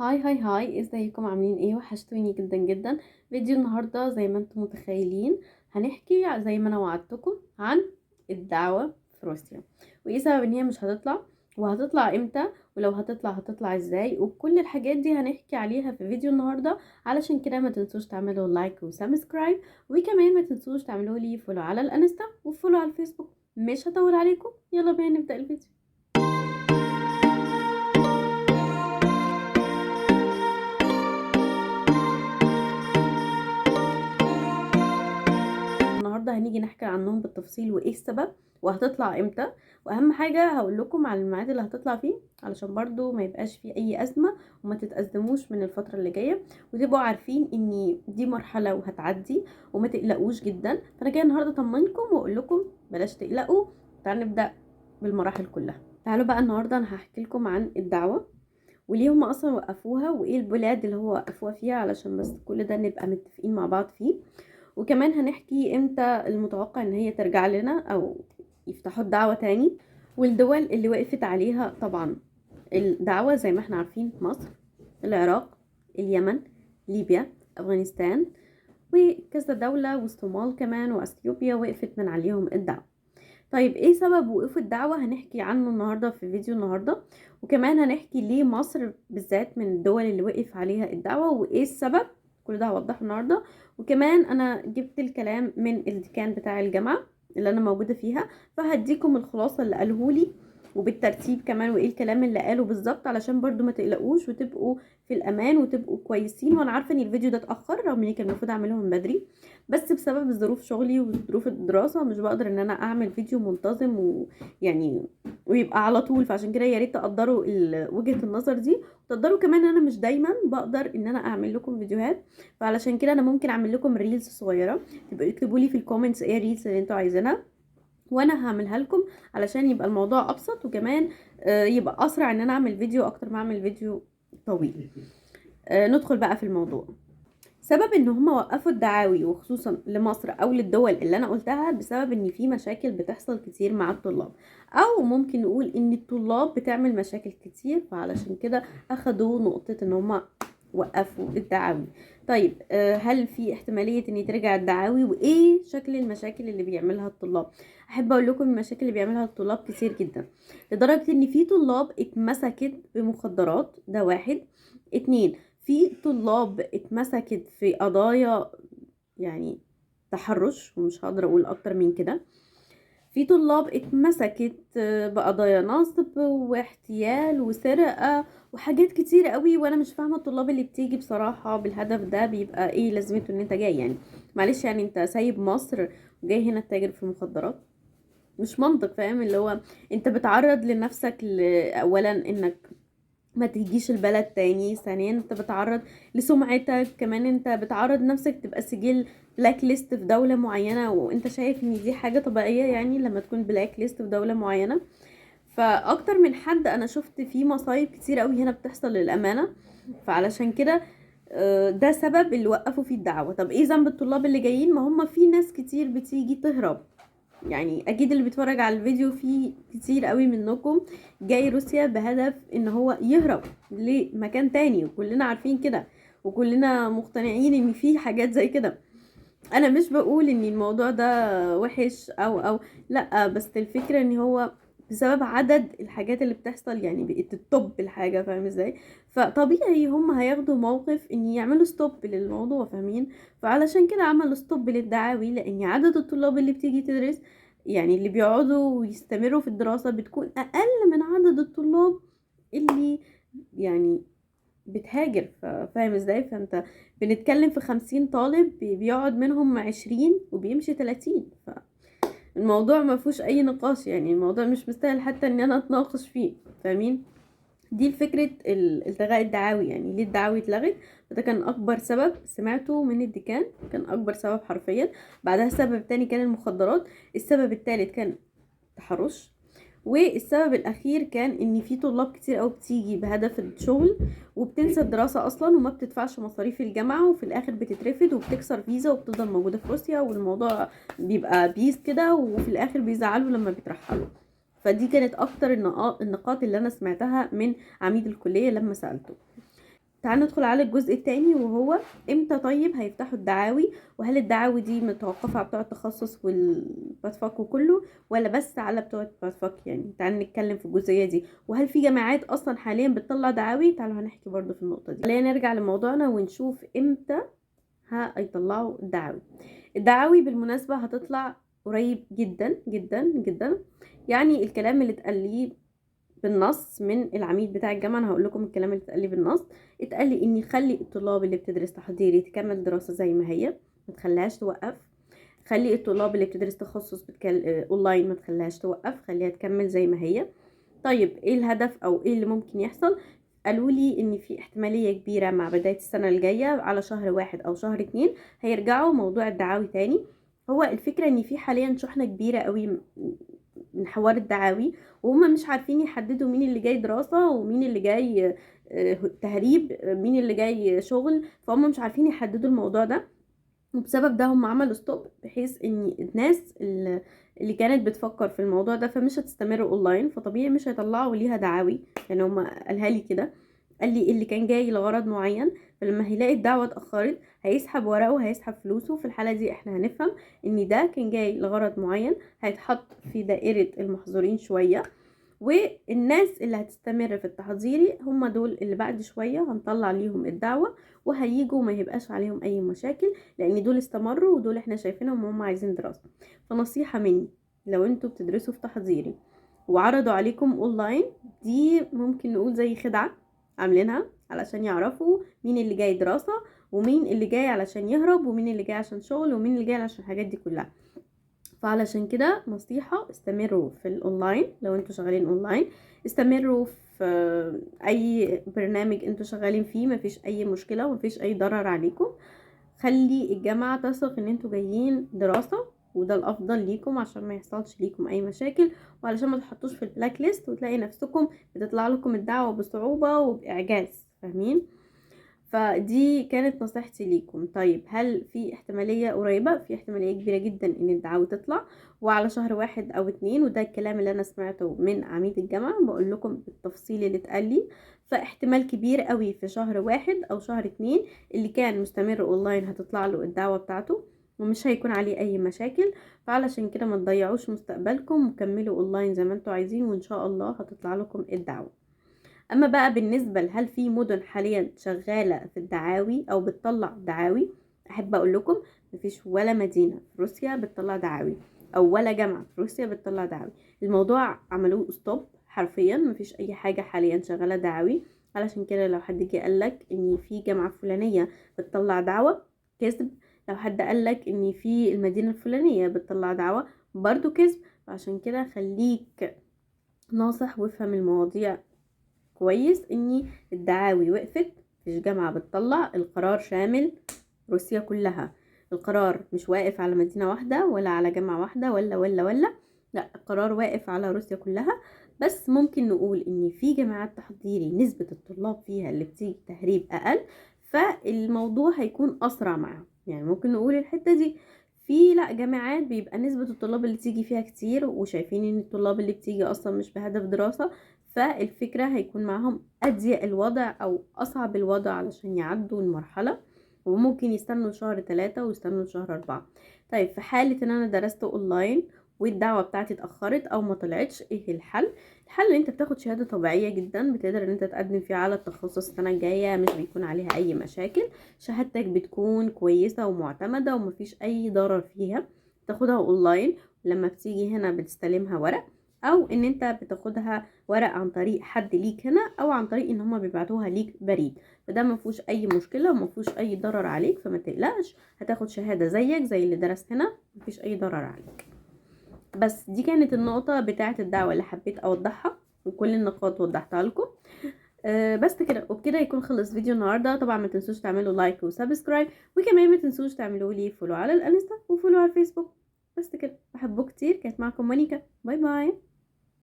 hi hi hi، ازيكم؟ عاملين ايه؟ وحشتوني جدا جدا. فيديو النهارده زي ما انتم متخيلين هنحكي زي ما انا وعدتكم عن الدعوة في روسيا، وايه سبب ان هي مش هتطلع، وهتطلع امتى، ولو هتطلع هتطلع ازاي، وكل الحاجات دي هنحكي عليها في فيديو النهارده. علشان كده ما تنسوش تعملوا like و subscribe، وكمان ما تنسوش تعملوا لي follow على الانستا و follow على الفيسبوك. مش هطول عليكم، يلا بينا نبدأ الفيديو. النهارده هنيجي نحكي عنهم بالتفصيل، وايه السبب، وهتطلع امتى، واهم حاجة هقول لكم على الميعاد اللي هتطلع فيه علشان برضو ما يبقاش فيه اي ازمة وما تتأزموش من الفترة اللي جاية، وتبقوا عارفين ان دي مرحلة وهتعدي وما تقلقوش جدا. فانا جاية النهارده اطمنكم واقول لكم بلاش تقلقوا. تعالوا نبدا بالمراحل كلها. تعالوا بقى النهارده انا هحكي لكم عن الدعوة وليه هم اصلا وقفوها، وايه البلاد اللي هو وقفوها فيها، علشان بس كل ده نبقى متفقين مع بعض فيه. وكمان هنحكي امتى المتوقع ان هي ترجع لنا او يفتحوا الدعوة تاني، والدول اللي وقفت عليها. طبعا الدعوة زي ما احنا عارفين مصر، العراق، اليمن، ليبيا، افغانستان، وكذا دولة، والصومال كمان، واثيوبيا وقفت من عليهم الدعوة. طيب ايه سبب وقوف الدعوة؟ هنحكي عنه النهاردة في فيديو النهاردة. وكمان هنحكي ليه مصر بالذات من الدول اللي وقف عليها الدعوة وايه السبب، كل ده هوضحه النهاردة. وكمان انا جبت الكلام من الديكان بتاع الجامعة اللي انا موجودة فيها، فهديكم الخلاصة اللي قالهولي وبالترتيب كمان، وايه الكلام اللي قاله بالظبط، علشان برضو ما تقلقوش وتبقوا في الامان وتبقوا كويسين. وانا عارفه ان الفيديو ده اتاخر رغم اني كان المفروض اعمله من بدري، بس بسبب ظروف شغلي وظروف الدراسة مش بقدر ان انا اعمل فيديو منتظم ويعني ويبقى على طول. فعشان كده يا ريت تقدروا وجهه النظر دي، وتقدروا كمان ان انا مش دايما بقدر ان انا اعمل لكم فيديوهات. فعلشان كده انا ممكن اعمل لكم reels صغيرة، تبقوا اكتبوا لي في ال comments ايه ال reels اللي انتوا عايزينها وانا هعملها لكم، علشان يبقى الموضوع ابسط، وكمان يبقى اسرع ان انا اعمل فيديو اكتر ما اعمل فيديو طويل. ندخل بقى في الموضوع. سبب ان هما وقفوا الدعاوي وخصوصا لمصر او للدول اللي انا قلتها، بسبب ان في مشاكل بتحصل كتير مع الطلاب، او ممكن نقول ان الطلاب بتعمل مشاكل كتير، فعلشان كده اخدوا نقطة ان هما وقفوا الدعاوي. طيب هل في احتمالية ان ترجع الدعاوي، وايه شكل المشاكل اللي بيعملها الطلاب؟ احب اقول لكم المشاكل اللي بيعملها الطلاب كتير جدا، لدرجة ان في طلاب اتمسكت بمخدرات، ده واحد. اتنين، في طلاب اتمسكت في قضايا يعني تحرش، ومش هقدر اقول اكتر من كده. في طلاب اتمسكت بقضايا نصب واحتيال وسرقة وحاجات كتير قوي، وانا مش فاهمة الطلاب اللي بتيجي بصراحة بالهدف ده بيبقى ايه لازمته ان انت جاي؟ يعني معلش، يعني انت سايب مصر وجاي هنا تتاجر في المخدرات، مش منطق، فاهم؟ اللي هو انت بتعرض لنفسك اولا انك ما تجيش البلد تاني، ثانيا انت بتعرض لسمعتك، كمان انت بتعرض نفسك تبقى سجل black list في دولة معينة، وانت شايف ان دي حاجة طبيعية يعني لما تكون black list في دولة معينة. فاكتر من حد انا شفت فيه مصايب كتير قوي هنا بتحصل للأمانة، فعلشان كده ده سبب اللي وقفوا فيه الدعوة. طب ايه ذنب الطلاب اللي جايين؟ ما هم في ناس كتير بتيجي تهرب، يعني اكيد اللي بيتفرج على الفيديو فيه كتير قوي منكم جاي روسيا بهدف ان هو يهرب لمكان تاني، وكلنا عارفين كده وكلنا مقتنعين ان في حاجات زي كده. انا مش بقول ان الموضوع ده وحش او لا، بس الفكرة ان هو بسبب عدد الحاجات اللي بتحصل يعني بقت ال top الحاجة، فاهم ازاي؟ فطبيعي هم هياخدوا موقف ان يعملوا stop للموضوع، فاهمين؟ فعلشان كده عملوا stop للدعاوي، لان عدد الطلاب اللي بتيجي تدرس يعني اللي بيقعدوا ويستمروا في الدراسة بتكون اقل من عدد الطلاب اللي يعني بتهاجر، فاهم ازاي؟ فانت بنتكلم في 50 طالب بيقعد منهم 20 وبيمشي 30، فالموضوع ما فيهوش اي نقاش، يعني الموضوع مش مستاهل حتى ان انا اتناقش فيه، فاهمين؟ دي الفكرة التغاء الدعاوي، يعني ليه الدعاوي اتلغت؟ فده كان اكبر سبب سمعته من الديكان، كان اكبر سبب حرفيا. بعدها سبب تاني كان المخدرات، السبب التالت كان التحرش، والسبب الاخير كان ان في طلاب كتير قوي بتيجي بهدف الشغل وبتنسى الدراسة اصلا وما بتدفعش مصاريف الجامعة، وفي الاخر بتترفد وبتكسر فيزا وبتفضل موجودة في روسيا، والموضوع بيبقى بيس كده، وفي الاخر بيزعلوا لما بيترحلوا. فدي كانت اكتر النقاط اللي انا سمعتها من عميد الكلية لما سألته. تعالوا ندخل على الجزء الثاني، وهو امتى طيب هيفتحوا الدعاوي، وهل الدعاوي دي متوقفة على بتوع التخصص وال PATHFAK وكله، ولا بس على بتوع ال PATHFAK؟ يعني تعالوا نتكلم في الجزئية دي، وهل في جامعات اصلا حاليا بتطلع دعاوي؟ تعالوا هنحكي برضو في النقطة دي. خلينا نرجع لموضوعنا ونشوف امتى هيطلعوا الدعاوي. الدعاوي بالمناسبة هتطلع قريب جدا جدا جدا، يعني الكلام اللي اتقال لي بالنص من العميد بتاع الجامعة، انا هقول لكم الكلام اللي اتقال لي بالنص. اتقال لي ان خلي الطلاب اللي بتدرس تحضيري تكمل دراسة زي ما هي، ما تخليهاش توقف. خلي الطلاب اللي بتدرس تخصص اونلاين ما تخليهاش توقف، خليها تكمل زي ما هي. طيب ايه الهدف او ايه اللي ممكن يحصل؟ قالوا لي ان في احتمالية كبيرة مع بداية السنة الجاية على شهر 1 او شهر 2 هيرجعوا موضوع الدعاوي تاني. هو الفكرة ان في حاليا شحنة كبيرة قوي من حوار الدعاوي، وهم مش عارفين يحددوا مين اللي جاي دراسة ومين اللي جاي تهريب، مين اللي جاي شغل، فهم مش عارفين يحددوا الموضوع ده. وبسبب ده هم عملوا stop، بحيث ان الناس اللي كانت بتفكر في الموضوع ده فمش هتستمر اونلاين، فطبيعي مش هيطلعوا ليها دعاوي. يعني هم قالها لي كده، قال لي اللي كان جاي لغرض معين فلما هيلاقي الدعوة اتأخرت هيسحب ورقة وهيسحب فلوسه. في الحالة دي احنا هنفهم ان ده كان جاي لغرض معين، هيتحط في دائرة المحظورين شوية. والناس اللي هتستمر في التحضيري هم دول اللي بعد شوية هنطلع ليهم الدعوة وهيجوا ما يبقاش عليهم اي مشاكل، لان دول استمروا ودول احنا شايفينهم وهم عايزين دراسة. فنصيحة مني، لو انتوا بتدرسوا في تحضيري وعرضوا عليكم اونلاين، دي ممكن نقول زي خدعة عاملينها علشان يعرفوا مين اللي جاي دراسة ومين اللي جاي علشان يهرب ومين اللي جاي عشان شغل ومين اللي جاي علشان الحاجات دي كلها. فعلشان كده نصيحة، استمروا في الاونلاين لو انتوا شغالين اونلاين، استمروا في اي برنامج انتوا شغالين فيه، مفيش اي مشكلة ومفيش اي ضرر عليكم. خلي الجامعة تثق ان انتوا جايين دراسة، وده الافضل ليكم عشان ما يحصلش ليكم اي مشاكل، وعلشان ما تحطوش في ال black list وتلاقي نفسكم بتطلع لكم الدعوة بصعوبة وبإعجاز، فاهمين؟ فدي كانت نصيحتي ليكم. طيب هل في احتمالية قريبة؟ في احتمالية كبيرة جدا ان الدعوة تطلع وعلى شهر 1 او 2، وده الكلام اللي انا سمعته من عميد الجامعة، بقول لكم بالتفصيل اللي اتقال لي. فاحتمال كبير قوي في شهر 1 او شهر 2 اللي كان مستمر اونلاين هتطلع له الدعوة بتاعته ومش هيكون عليه اي مشاكل. فعلشان كده ما تضيعوش مستقبلكم وكملوا اونلاين زي ما انتوا عايزين، وان شاء الله هتطلع لكم الدعوة. اما بقى بالنسبة لهل في مدن حاليا شغالة في الدعاوي او بتطلع دعاوي، احب اقول لكم مفيش ولا مدينة في روسيا بتطلع دعاوي او ولا جامعة في روسيا بتطلع دعاوي. الموضوع عملوه stop حرفيا، مفيش اي حاجة حاليا شغالة دعاوي. علشان كده لو حد جه قالك ان في جامعة فلانية بتطلع دعوة، كذب. لو حد قالك ان في المدينة الفلانية بتطلع دعوة، برضو كذب. عشان كده خليك ناصح وافهم المواضيع كويس. ان الدعاوي وقفت، مفيش جامعة بتطلع، القرار شامل روسيا كلها، القرار مش واقف على مدينة واحدة ولا على جامعة واحدة ولا ولا ولا، لا، القرار واقف على روسيا كلها. بس ممكن نقول ان في جامعات تحضيري نسبة الطلاب فيها اللي بتيجي تهريب اقل، فالموضوع هيكون اسرع معاهم. يعني ممكن نقول الحتة دي. في لا جامعات بيبقى نسبة الطلاب اللي تيجي فيها كتير، وشايفين ان الطلاب اللي بتيجي اصلا مش بهدف دراسة، فالفكرة هيكون معاهم اضيق الوضع او اصعب الوضع علشان يعدوا المرحلة، وممكن يستنوا شهر 3 ويستنوا شهر 4. طيب في حالة ان انا درست اونلاين والدعوة بتاعتي اتأخرت او ما طلعتش، ايه الحل؟ الحل ان انت بتاخد شهادة طبيعية جدا بتقدر ان انت تقدم فيها على التخصص السنة الجاية، مش بيكون عليها اي مشاكل، شهادتك بتكون كويسة ومعتمدة ومفيش اي ضرر فيها. تاخدها اونلاين، لما بتيجي هنا بتستلمها ورق، او ان انت بتاخدها ورق عن طريق حد ليك هنا، او عن طريق ان هما بيبعتوها ليك بريد. فده ما فيهوش اي مشكلة وما فيهوش اي ضرر عليك، فما تقلقش، هتاخد شهادة زيك زي اللي درس هنا، مفيش اي ضرر عليك. بس دي كانت النقطة بتاعه الدعوة اللي حبيت اوضحها، وكل النقاط وضحتها لكم. بس كده، وبكده يكون خلص فيديو النهارده. طبعا ما تنسوش تعملوا like و subscribe، وكمان ما تنسوش تعملوا لي follow على الانستا و follow على الفيسبوك. بس كده، بحبكم كتير. كانت معكم مونيكا، bye bye.